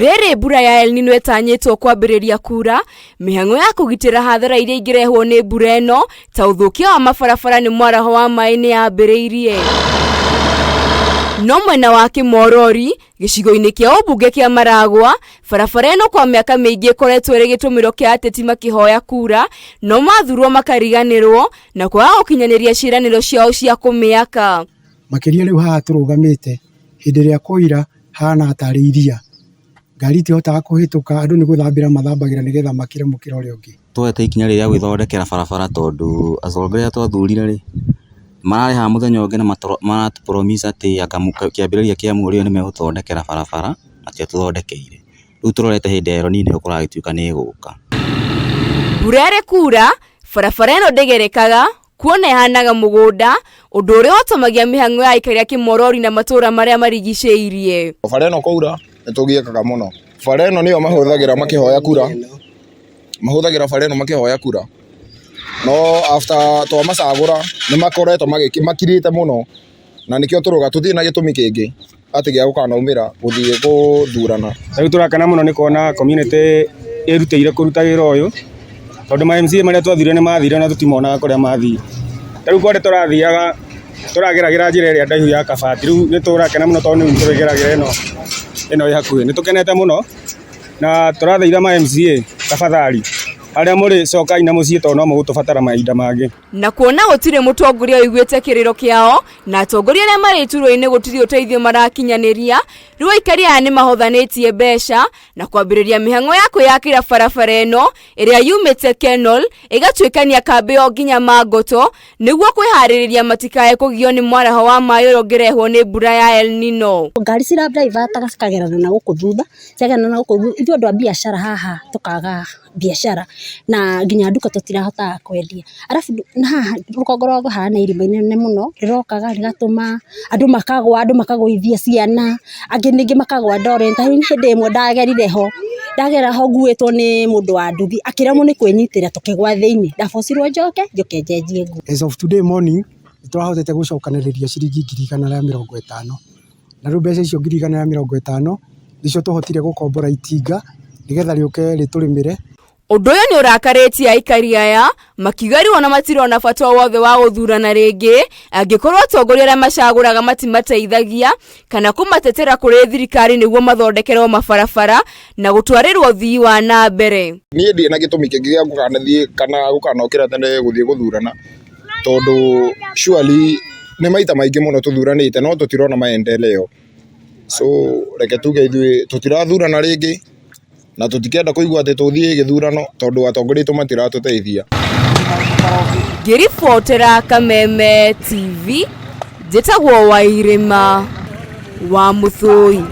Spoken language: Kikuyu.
Rĩrĩ mbura ya El Nino ĩtanyĩtwo kwambĩrĩria kura, mĩhang'o ya kũgitĩra hathara iria ingĩrehwo nĩ mbura ĩno ta ũthũkia wa mabarabara nĩ mwaraho wa maĩ nĩ yambĩrĩirie. No mwena wa Kĩmorori, gĩcigo-inĩ kĩa ũmbunge kĩa Maragwa, barabara ĩno kwa mĩaka mĩingĩ ĩkoretwo ĩrĩ gĩtũmĩro kĩa ateti makĩhoya kura, no mathurwo makariganĩrwo na kwaga gũkinyanĩria ciĩranĩro ciao cia kũmĩaka. Makĩria rĩu haha tũrũgamĩte, hĩndĩ ĩrĩa kwaura hahanaga tarĩ iria, ngari itihotaga kũhĩtũka, andũ nĩ gũthambĩra mathambagĩra nĩgetha makĩre mũkĩra ũrĩa ũngĩ. Tuoete ikinya rĩrĩ rĩa gwĩthondekera barabara tondũ atongoria arĩa twathurire rĩ, mararĩ haha mũthenya ũngĩ na maratũ promise atĩ anga kĩambĩrĩria kĩa mweri ũyũ nĩ megũtũthondekera barabara, matiatũthondekeire. Rĩu tũrorete hĩndĩ ya El Nino kũragĩtuĩka nĩ ĩgũka. Mbura ĩrĩ kura, barabara ĩno ndĩgerekaga, kuona ĩhanaga mũgũnda, ũndũ ũrĩa ũtomagia mĩhang'o ya aikari a Kĩmorori na matũũra marĩa marigicĩirie. Bara ĩno kwaura nĩ tũgiĩkaga mũno. Bara ĩno nĩyo mahũthagĩra makĩhoya kura, mahũthagĩra bara ĩno makĩhoya kura, no after twamacagũra nĩ makoretwo makirĩte mũno na nĩkĩo tũrauga tũtirĩ na gĩtũmi kĩngĩ atĩ gĩa gũkanaumĩra gũthiĩ gũthurana. Rĩu tũrakena mũno nĩ kuona community ĩrutĩire kũruta wĩra ũyũ, tondũ ma MCA marĩa twathurire nĩ mathire na tũtimonaga kũrĩa mathire. Ta rĩu kũrĩa tũrathiaga tũrageragĩra njĩra ĩrĩa ndaihu ya Kabati, rĩu nĩ tũrakena mũno tondũ rĩu tũrĩgeragĩra ĩno ĩno ĩ hakuhĩ. Nĩ tũkenete mũno na tũrathaitha ma MCA tafadhali, harĩa mũrĩ cokai na mũciĩ tondũ no mũgũtũbatara mahinda mangĩ. Na kuona gũtirĩ mũtongoria ũiguĩte kĩrĩro kĩao na atongoria arĩa marĩ iturwa-inĩ gũtirĩ ũteithio marakinyanĩria, rĩu aikari aya nĩ mahothanĩtie mbeca na kwambĩrĩria mĩhang'o ya kwĩyakĩra barabara ĩno ĩrĩa yumĩte Kenol ĩgatuĩkania kambĩ o nginya Mangoto nĩguo kwĩharĩrĩria matikae kũgio nĩ mwaraho wa maĩ ũrĩa ũngĩrehwo nĩ mbura ya El Nino. Ngari cira divert cikagerana na gũkũ thutha, ciagerana na gũkũ thutha, ithuĩ andũ a biacara haha tũkaga biacara na nginya nduka tũtirahotaga kwendia. Arabu na haha rũgongo rwa hana irima inene mũno, rĩrokaga rĩgatũma andũ makagũa, andũ makagũithia ciana, angĩ ningĩ makagũa ndoro-inĩ. Ta rĩu hĩndĩ ĩmwe ndagerire ho, ndagera ho nguĩtwo nĩ mũndũ wa nduthi akĩremwo nĩ kwĩnyitĩrĩra tũkĩgũa thĩiniĩ, ndabocirwo njoke, njũke njenjie nguo. As of today morning, nĩ tũrahotete gũcokanĩrĩria ciringi 150,000. Na rĩu mbeca icio 150,000 nĩcio tũhotire gũkombora itinga nĩgetha rĩũke rĩtũrĩmĩre. Ũndũ ũyũ nĩ ũrakarĩtie aikari aya makiuga rĩu ona matirona bata o wothe wa gũthurana rĩngĩ angĩkorwo atongoria arĩa macagũraga matimateithagia kana kũmatetera kũrĩ thirikari nĩguo mathondekerwo mabarabara na gũtwarĩrwo ũthii wa na mbere. Niĩ ndirĩ na gĩtũmi kĩngĩ gĩa gũkanathiĩ kana gũkanokĩra tene gũthiĩ gũthurana, tondũ surely nĩ maita maingĩ mũno tũthuranĩte no tũtirona maendeleo. So reke tuge ithuĩ tũtirathurana rĩngĩ na tũtikenda kũigua atĩ tũthiĩ gĩthurano tondũ atongoria aitũ matiratũteithia. Ngĩribotera Kameme TV, njĩtagwo Wairĩma wa Mũthũi.